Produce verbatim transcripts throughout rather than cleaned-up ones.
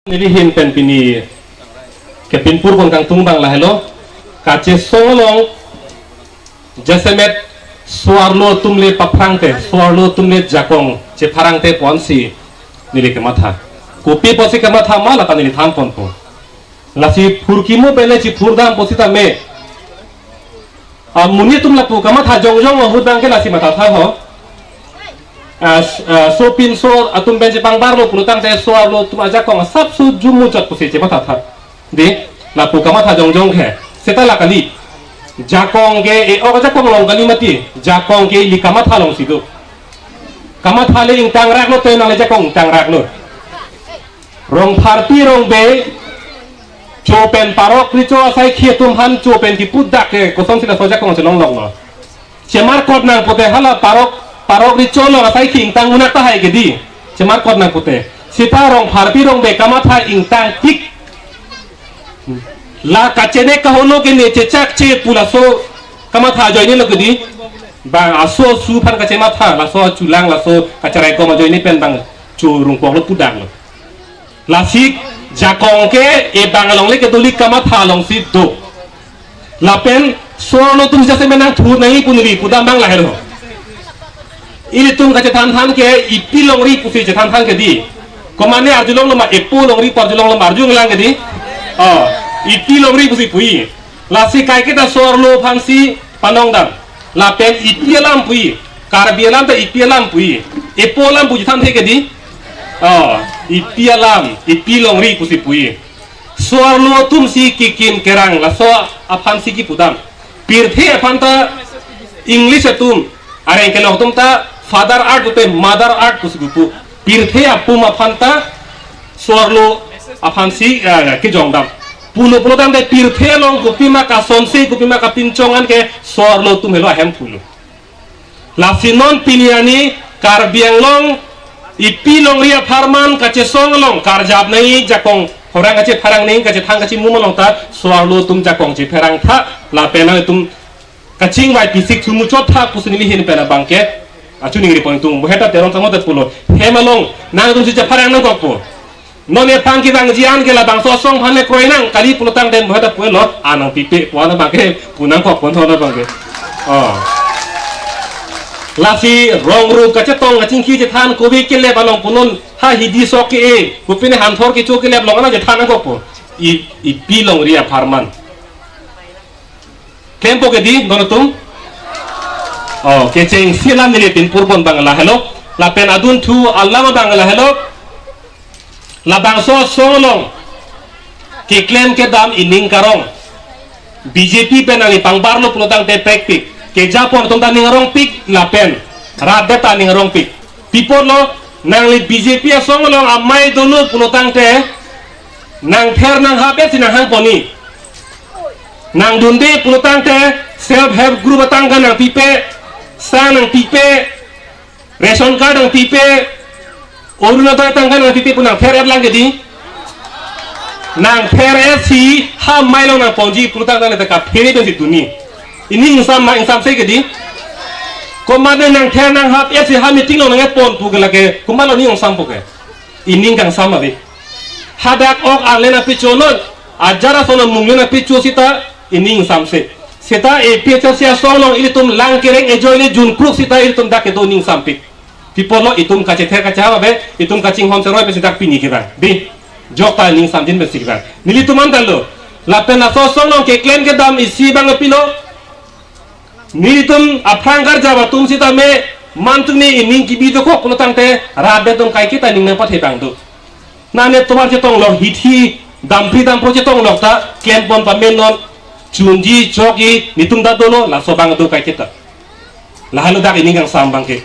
Neli ahin pen pini kepinpur pon kangtung abang lahelo. Kachesong along jasemet so-arlo atum le paphrang te, so-arlo atum le jakong chepharang te ponsi neli kematha. Kopi pusi kematha ma lata neli than ponpo. Lasi phurkimo pen le chiphur dam pusitame, amonit atum lapu kamatha jongjong ahut abangke lasi mathatha ho. Ah, s-, ah, sopinso atum pen chepangbarlo pulotangte so-arlo atum ajakong asapso jumuchot pusi chemathatha. Dei, lapu kamatha jongjong ke. Seta la kali. Jakong ke e-ok ajakong along kali mati. Jakong ke ili kamatha alongsi do. Kamatha le ingtangraklo te nang le jakong ingtangraklo. Rongpharpi rongbe, cho pen parok recho asaikhi atum aphan cho pen kipu dak ke kosonsi laso ajakong chelongloklo. Chemarkot nang pute hala parok, parok recho along asaikhi ingtang munak tahai ke dei. Chemarkot nang pute. Seta rongpharpi rongbe kamatha ingtang tik. La kachene kaholo ke ne chechakche pu laso kamatha ajoinelo ke dei. Bang aso asu aphan kachematha, laso achulang laso kacheraikom ajoine pen bang cho rungkoklo pu daklo. Lasi jakong ke e bang along le kedo ili kamatha alongsi do. Lapen so-arlo atum jasemet nangthur nangji pu neli pudam abang lahelo. Ilitum kachethan than ke ipi longri pusi chethan than ke dei. Komane arjulonglo ma epo longri pu arjulonglo ma arjulang ke dei. Oh, ipi longri pusi puji. Lasi kaiketa so-arlo aphansi panong dam. Lapen ipi alam puji. Karbi alam ta ipi alam puji. Epo alam puji than the ke dei. Oh, ipi alam, ipi longri pusi puji. So-arlo atumsi kekim kerang laso aphansi kipudam. Pirthe aphan ta English atum, areng kelok atum ta father earth pute mother earth pusi kipu. Pirthe apum aphan ta so-arlo aphansi, eh, kejongdam. Pulo pulotangte pirthe along kopima kasonse kopima kapinchong an ke so-arlo atum helo ahem pulo. Lasi non pini arni Karbi Anglong ipi longri apharman kachesong along karjap nangji jakong horang kachepharang nangji kachethang kachimum along ta so-arlo atum jakong chepharang tha lapen nangtum kachingvai pisik thumuchot tha pusi neli ahin pen abangke achiningri pon tung. Moheta Teron Sangho ta pulo hem along nangtumsi chepharang nangkokpo. Non epang kevangji an ke labangso asong aphan le kroi nang kali pulotangte moheta pulo, anang pipe pu an abangke pu nangkok pon thon abangke. Oh. Lasi rong ru kachetong kachingki chethan kove kelep along punon ha hidi sok ke-e, kopine hanthor kecho kelep along ana chethan nangkokpo. I, ipi longri apharman. Klempo ke dei, non atum? Oh, kechengsi alam neli pinpur pon abang lahelo. Lapen adunthu alam abang lahelo. Labangso asong along keklem kedam ining karong. B J P pen nangli pangbarlo pulotangte pekpik. Kejapon atum ta ning arongpik lapen rat det ta ning arongpik. Pi apotlo nangli B J P asong along amei dolo pulotangte nangther nanghap-etsi nanghang ponji. Nangdunde pulotangte self help group atangka nangpipe, sang nangpipe, ration card nangpipe, Orunodoi atangka nangpipe pu nangther-et lang ke dei. Nangther-etsi ha amei along nangponji pulotangte nangta kaphere pensi dunji. Ining ingsam ma ingsamse ke dei. Komane nangther nanghap-etsi ha meeting along nangpon pu ke lake komatlo ining ingsampo ke. Ining kangsam ave. Hadak ok angle nangpichonon, ajar ason amung le nangpicho seta ining ingsamse. Seta A P H L C asong along ilitum lang kereng ajoine junkruk seta ilitum dak kedo ining ingsampik. Pi apotlo itum kachether kachehap ave, itum kachinghon seroi pensi dak pini kevang. Dei, jokta ining ingsamjin pensi kevang. Nelitum an ta lo. Lapen laso asong along keklem kedam isi abang pilo. Nelitum aphrang karjap atum sitame mantum ni ining kebi dokok pulotangte rat det atum kaiketa ning nangpathe abang do. Nane tovar chetonglok, hithi dampri dampro chetonglok ta klempon pamenon, chunji chokji nelitum ta dolo, laso abang do kaiketa. Lahelo dak ining kangsam abangke.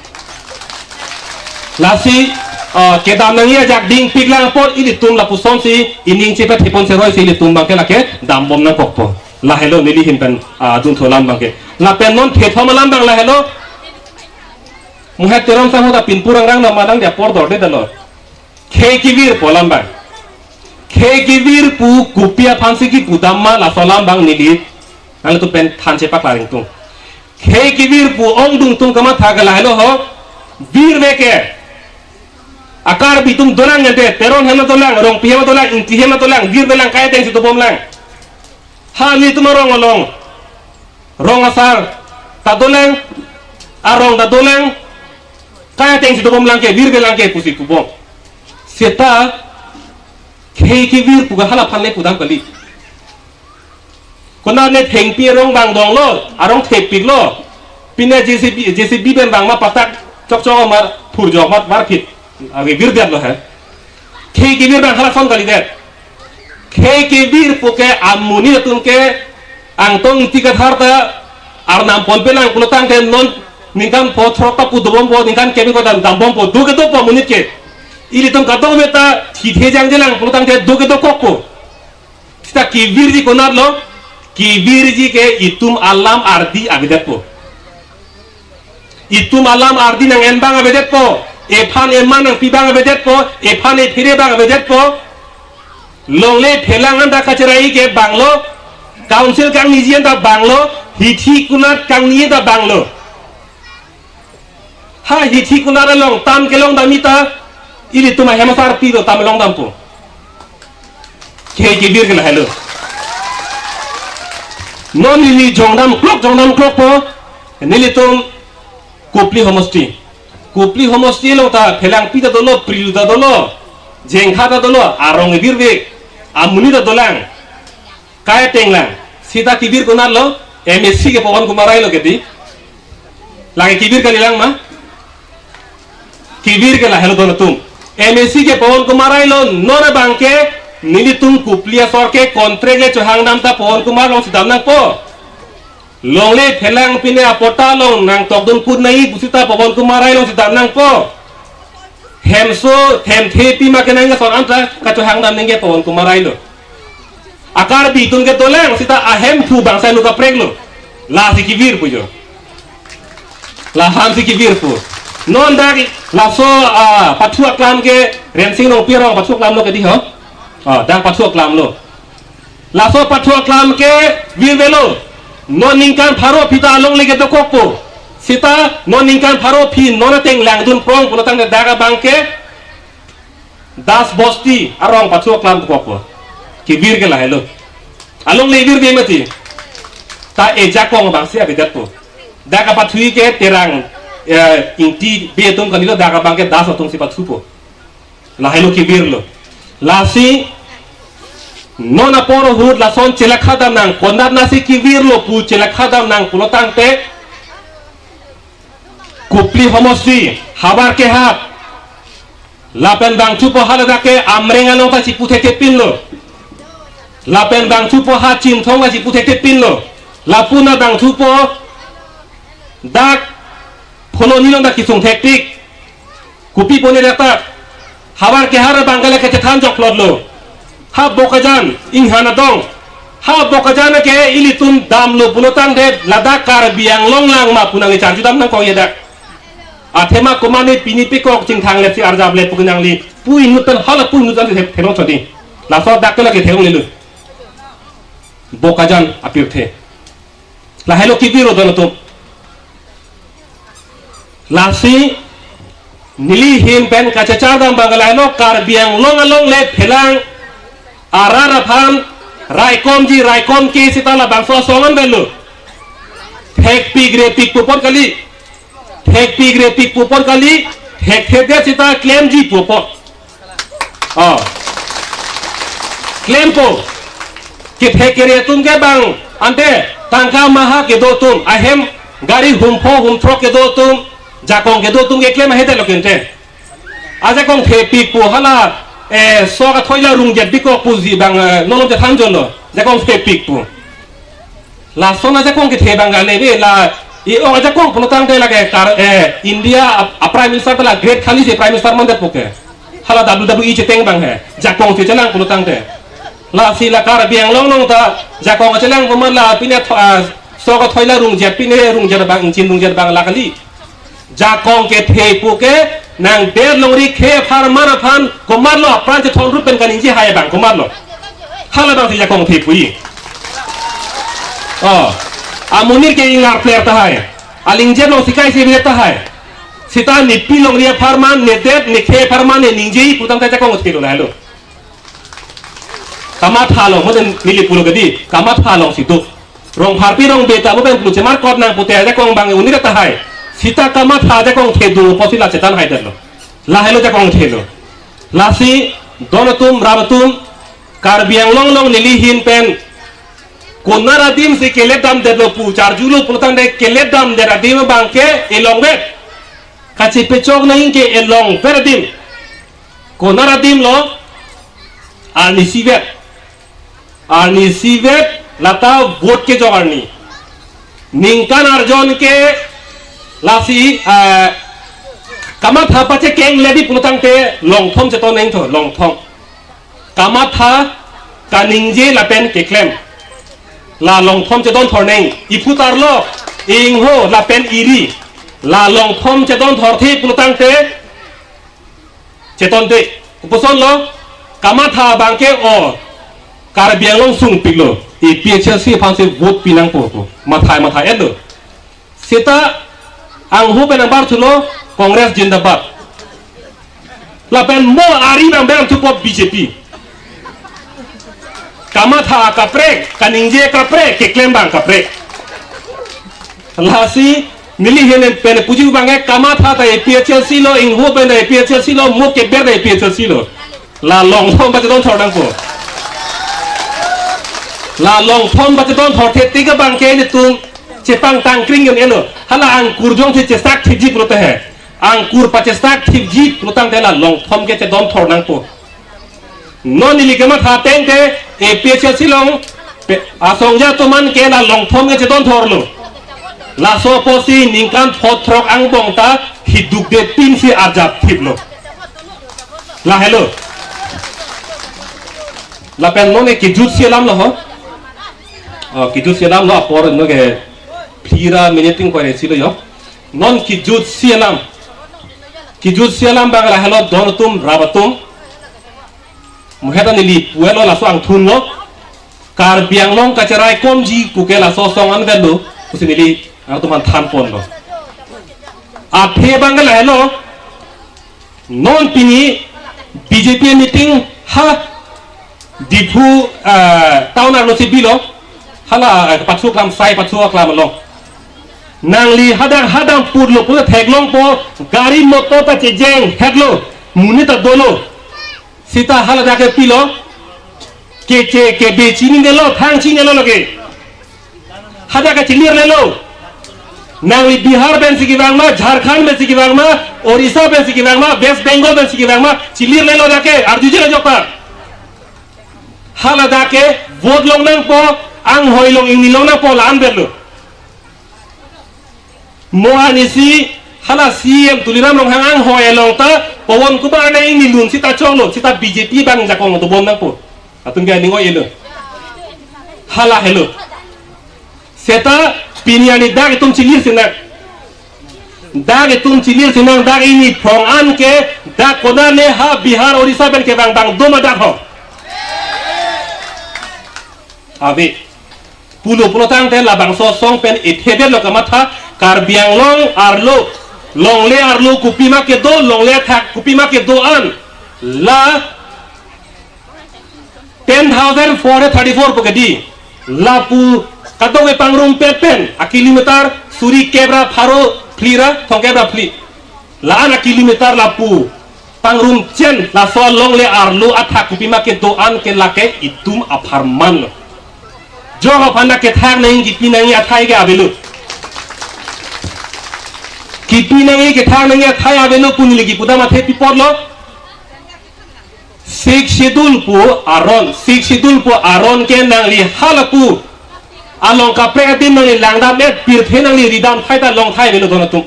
Lasi, ah, kedam nangji ajak dingpik lang apot ilitum lapusonsi ining chepathepon seroisi ilitum abangke lake dambom nangkokpo. Lahelo neli ahin pen, ah, adunthu alam abangke. Lapen non thethom alam abang lahelo. Muhet Teron Sangho ta pinpur rangrang na manang dia apor dorde dalo. Khei kevir pu alam abang. Khei kevir pu kopi aphansi kipudam ma laso alam abang neli nanglitum pen than chepaklang tung. Khei kevir pu ongdung atum kamatha ke lahelo ho. Virve ke. A Karbi atum dolang ante, Teron hem dolang, Rongpi hem dolang, Ingti hem dolang, vir dolang, kai ateng si dobomlang. Ha nelitum arong along, rong asar ta dolang, arong ta dolang, kai ateng si dobomlang ke, vir dolang ke pusi pubom. Seta khei kevir pu ke hala aphan le pudam kali. Konat ne thengpi arong bang donglo, arong thepiklo. Pine J C B, J C B pen bang ma patak chokchok ma phurjok ma varphit. Ave vir detlo he. Khei kevir bang hala ason kalidet. Khei kevir pu ke amonit atum ke Angtong Ingti Kathar ta arnam ponpelang pulotangte non ningkan pho throk ta pu dobompo, ningkan kemi ko dam dambompo, do ke dopo amonit ke. Ilitum kadokave ta thithe jangjelang pulotangte do ke dokokpo. Seta kevirji konatlo, kevirji ke itum alam ardi avedetpo. Itum alam ardi nang-en bang avedetpo, ephan eman nangpi bang avedetpo, ephan ephere bang avedetpo. Longle phelang anta kacherai ke banglo, council kangniji anta banglo, hithi konat kangni anta banglo. Ha hithi konat along tam kelong dam ita, ilitum ahem asar pilo tam long dampo. Khei kevir ke lahelo. Non neli jongdam klok, jongdam klokpo, nelitum Kopili homosti. Kopili homosti along ta phelangpi ta dolo, prilu ta dolo, jengkha ta dolo, arong evirve, amonit ta dolang. Kai ateng lang. Seta kevir konatlo, M A C ke Pawan Kumar Rai lo kedi. Lake kevir kalilang ma? Kevir ke lahelo don atum. M A C ke Pawan Kumar Rai lo, non abang ke nelitum Kopili asor ke contract le chohang dam ta Pawan Kumar along si dam nangpo. Longle phelang pine apatta along nangtokdun put nai pusita Pawan Kumar Rai along si dam nangpo. Hemso, hemthe pima kenang ke son anta kachohang dam ningke Pawan Kumar Rai lo. A Karbi atum ke dolang seta ahemphu bangsa nu kapreklo. Lasi kevir pu jo. Lahan si kevir pu. Non dak laso, ah, pathu aklam ke Rensing Rongpi arong pathu aklam lo kedi ho. Ah, dak pathu aklam lo. Laso pathu aklam ke virvelo. Non ningkan pharo aphi ta alongle ke dokokpo. Seta non ningkan pharo aphi non ateng langdun prong pulotangte dak abang ke Das Bosti arong pathu aklam dokokpo. Kevir ke lahelo. Alongle virve mati. Ta ejakong abang si avedetpo. Dak apathu ke Terang, eh, Ingti Bey atum kalilo, dak abang ke Das atum si pathupo. Lahelo kevirlo. Lasi non apor ahut lason chelakha dam nang, konat nasi kevirlo pu chelakha dam nang pulotangte Kopili homosti, havar kehat, lapen bangthupo haladak ke Amreng along ta si puthekthe pinlo. Lapen bangthupo ha Chinthong ta si puthekthe pinlo. Lapu na bangthupo dak Phuloni along ta kesung thektik. Kopi pone dak ta. Havar kehat abang ke lake chethan jokplotlo. Ha Bokajan, Inghan adong. Ha Bokajan ke ilitum damlo pulotangte ladak Karbi Anglong lang ma pu nangkecharju dam nangkok ya dak. Athema komatne pini pekok chingthang lep si arjap lep pu ke nangli. Pu inut pen hala pu inut an the-, theklong chodi. Laso dak ke lake theklonglelo. Bokajan apirthe. Lahelo kevirlo don atum. Lasi neli ahin pen kachechar dam abang lahelo, Karbi Anglong alongle phelang arat aphan raikomji, raikomke seta labangso asong an belo. Thekpik repik pu apot kali. Thekpik repik pu apot kali. Thekthedet seta klemji pu apot. Oh. Klempo. Kethek kere atum ke bang ante tangka maha kedo atum, ahem gari humpho humthrok kedo atum, jakong kedo atum ke klem ahedetlo kente. Ajakong thepik pu hala, eh, sok athoi la rungjet bikok puji bang, eh, nolom chethan jonlo. Jakong thepik pu. Lason ajakong kethe abang kali ve la, i-ong ajakong pulotangte lake kar, eh, India a, a Prime Minister ta la great khali si Prime Minister mandetpo ke. Hala W W E cheteng abang he. Jakong chechelang pulotangte. Lasi la Karbi Anglong along ta jakong chelang pu ma la pine tho-, ah, sok athoi la rungjet pine rungjet abang, ingchin rungjet abang la kali. Jakong kethe pu ke nangdet longri khei apharman aphan komatlo apran chethon rup pen kaningje hai abang komatlo. Hala abang si jakong the pu-i. Oh, amonit ke ingar player tahai. Alingje long sikai si bile tahai. Seta nepi longri apharman, nedet, nekhei apharman, neningje pulotangte jakong thelo lahelo. Kamatha along, mo den neli pulo kedi, Kamatha alongsi do. Rongpharpi Rongbe ta mo pen pulo chemar kot nang pute jakong bang unit tahai. Seta Kamatha jakong thedung pusi la chetan haidetlo. Lahelo jakong thelo. Lasi don atum, rat atum, Karbi Anglong along neli ahin pen konar adim si kelet damdetlo pu charjulo pulotangte kelet damdet adim abangke elongvet. Kachepechok nangji ke elongvet adim. Konar adim lo, arnisi vet. Arnisi vet lata vote kejok arni. Ningkan arjon ke lasi, eh, Kamatha pachekeng ledi pulotangte longthom cheton nangtho, longthom. Kamatha kaningje lapen keklem. La longthom chedon thornang, iphu ta arlo, ingho lapen eri. La longthom chedon thorthe pulotangte chetonte. Kopuson lo, Kamatha abangke o Karbi Anglong sungpiklo. A P H L C aphansi vote pinangpo pu. Mathai mathai-etlo. Seta angho pen nangbar thulo, Congress jindabad. Lapen mo ari nang bang thupo B J P. Kamatha kaprek, kaningje kaprek, keklem abang kaprek. Lasi neli ahin pen puji abangke Kamatha ta A P H L C lo, ingho pen ta A P H L C lo, mo keber ta A P H L C lo. La longthom pachedon thornangpo. La longthom pachedon thorthe tik abangke nelitum chepangtang kring un-elo. Hala angkur jongsi chesak thipji pulote he. Angkur pachesak thipji pulotangte la longthom ke chedon thornangpo. Non neli Kamatha ateng te A P H L C along pe-, asongja atum an ke la longthom ke chedon thorlo. Laso apotsi ningkan phongo throk angbong ta hidukde pinsi arjap thiplo. Lahelo. Lapen non ke kejutsi alam lo ho. Oh, kejutsi alam lo apor non ke phli ra minute ingkoi ra isi lo jo. Non kejutsi alam. Kejutsi alam abang lahelo don atum, rat atum. Mo heta neli puelo laso angthun lo. Karbi Anglong kacheraikomji pu ke laso asong anvetlo pusi neli nangtum aphan thanponlo. Athe abang lahelo. Non pini B J P meeting ha Diphu, eh, town arlosi bilo. Hala, eh, pathu aklam, sai pathu aklam along. Nangli hadak hadak putlo, puta theklongpo, gari motor ta chejeng heklo, monit ta dolo. Seta haladak ke pilo, keche kebe chininelo, thang chininelo lake. Hadak kachelirlelo. Nangli Bihar pensi kevang ma, Jharkhand pensi kevang ma, Orissa pensi kevang ma, West Bengal pensi kevang ma, chelirlelo dak ke, arjuje ajok ta. Haladak ke vote longnangpo, anghoi long ingni longnangpo la-an verlo. Mo arnisi hala C E M Tuliram Ronghang anghoi along ta Pawan Kumar ne ingni lun seta choklo, seta B J P abang jakong dobom nangpo. Atum ke aning oi-elo. Hala helo. Seta pini arni dak itum chelirsinang. Dak itum chelirsinang, dak ingni phrong an ke, dak konane ha Bihar, Orissa pen kevang abang doma dak ho. Ave. Pulo pulotangte labangso asong pen ithedetlo kamatha, Karbi Anglong arlo, longle arlo kopima kedo, longle athak kopima kedo an. La ten thousand four hundred thirty-four pu kedi. Lapu kadokave pangrumpet pen a kilometer suri kep ra pharo phli ra thomkep ra phli. La-an a kilometer lapu pangrumchen, laso alongle arlo athak kopima kedo an ke lake itum apharman lo. Jok aphan ta kethak nangji, kipi nangji athai ke avelo. Kipi nangji, kethak nangji athai avelo pu neli kipu ta mathe pi apotlo. Sixth Schedule pu aron, Sixth Schedule pu aron ke nangli halapu along kaprek adim nangli langdam-et, pirthe nangli ridam thai ta long thai avelo don atum.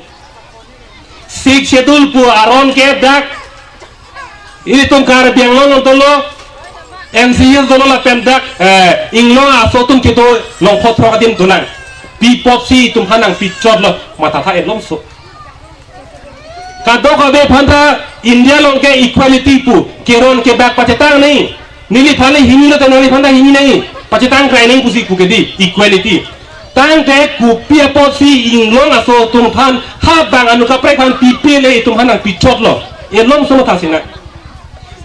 Sixth Schedule pu aron ke dak ilitum Karbi Anglong dolo, N C Hills dolo lapen dak, eh, inglong aso atum kedo longpho throk adim donang. Pi apotsi itum aphan nangpichotlo, mathatha-et longso. Kadokave aphan ta India along ke equality pu, keron kebak pachetang nangji. Neliphan le hini lote nangliphan ta hini nangji. Pachetang krai nangji pusi pu kedi, equality. Tangte kopi apotsi inglong aso atum aphan, ha bang anu kaprek aphan pipe le itum aphan nangpichotlo. Elom somo thasina.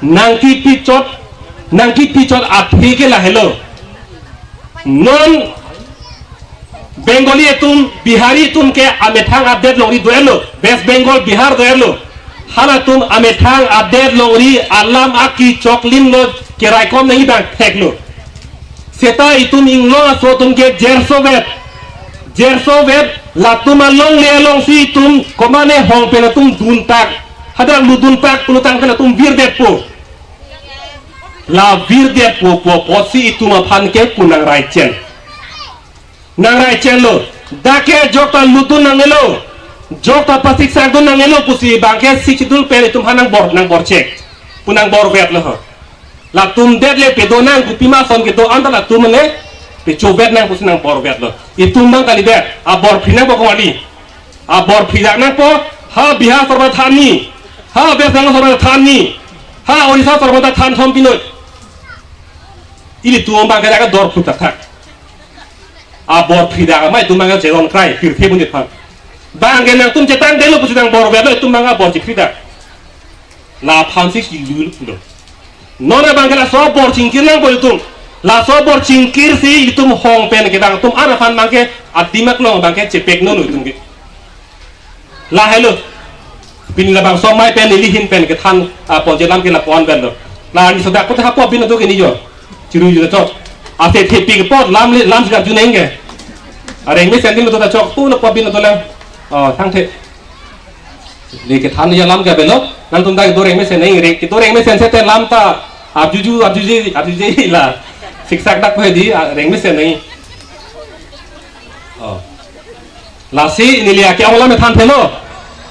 Nangkipichot, nangkipichot aphi ke lahelo. Non Bengali atum, Bihari atum ke amethang adet longri do-etlo. West Bengal, Bihar do-etlo. Halatum amethang adet longri alam aki choklim lo, keraikom nangji bang theklo. Seta itum inglong aso atum ke jerso vet. Jerso vet, latum alongle alongsi itum komane hong pen atum duntak. Hadak lu duntak pulotangte latum virdetpo. La virdetpo pu apotsi itum aphan ke pu nangraichenlo. Nangraichenlo. Dak ke jokta ludun nangnelo. Jokta pasiksakdun nangnelo pusi bang ke Sixth Schedule pen itum aphan nangbor, nangborchek. Pu nangbor vetlo ho. Latum det le pedo nang, kopima ason kedo anta latum le pechovet nang pusi nangbor vetlo. Itum bang kalidet, abor phri nangpo kong ali. Abor phri dak nangpo, ha Bihar sorkar thanji, ha West Bengal sorkar thanji, ha Orissa sorkar thanthom pinoi. Ilitum bang ke dak dor phut thakthak. Abor phri dak amei itum bang ke cheron krai, pirthe bunit aphan. Bang ke nangtum chetangdetlo pusi nangbor vetlo, itum bang abor chephri dak. Laphansi kilu pulo. Non abang ke laso abor chingkir nangpo itum. Laso abor chingkirsi itum hong pen kedang atum an aphan bang ke adimak long bang ke chepeknon itum ke. Lahelo. Pini labangso amei pen neli ahin pen kethan, ah, ponche lam ke lapu-an pen lo. La ni sodak kote hapu abin atum ke ni jo. Chiru jo chok. Ase thepi kepot lam le, lam sikar juneng ke. Areng mesen dilo ta chok, tu lapu abin atum lang. Oh, thangthe. Neli kethan alam ke avelo, nangtum ta kedo reng mesen nangji, reng, kedo reng mesen seta lam ta arjuju, arjuje, arjuje la. Siksak dak pe di, ah, reng mesen nangji. Oh. Lasi neli ake-ong lam thanthelo.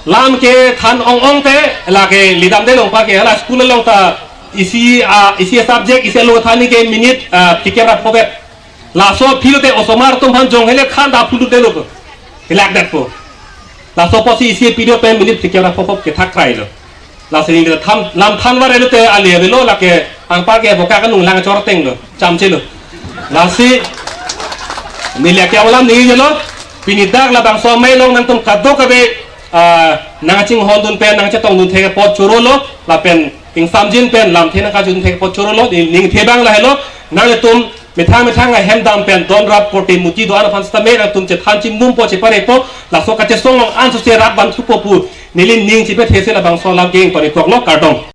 Lam kethan ong-ong te, lake lidamde longpa ke, la school along ta isi, ah, isi subject, isi alo thanji ke minute, ah, phlikep ra phovet. Laso aphi lote osomar atum aphan jong hele khan da phulutdetlo. Hilakdetpo. Laso apotsi isi aphi do pen minute phlikep ra phophop kethak krailo. Lasi neli tham, lam than var elote ali avelo lake anpar ke boka kanung lang chor tenglo. Chamchelo. Lasi neli ake-ong lam neli jelo. Pini dak labangso amei along nangtum kadokave, ah, nangchinghondun pen nangchetongdun thek apot chorolo. Lapen ingsamjin pen lamthe nangkachedun thek apot chorolo. Neli ningthe bang lahelo. Nanglitum methang methang ahem dam pen don rap korte muti do-an aphan sitame nangtum chethan chimumpo cheparepo, laso kachesong along ansose rap van thupo pu neli ning chepethesi labangso alam ke ingpani toklo, kardom.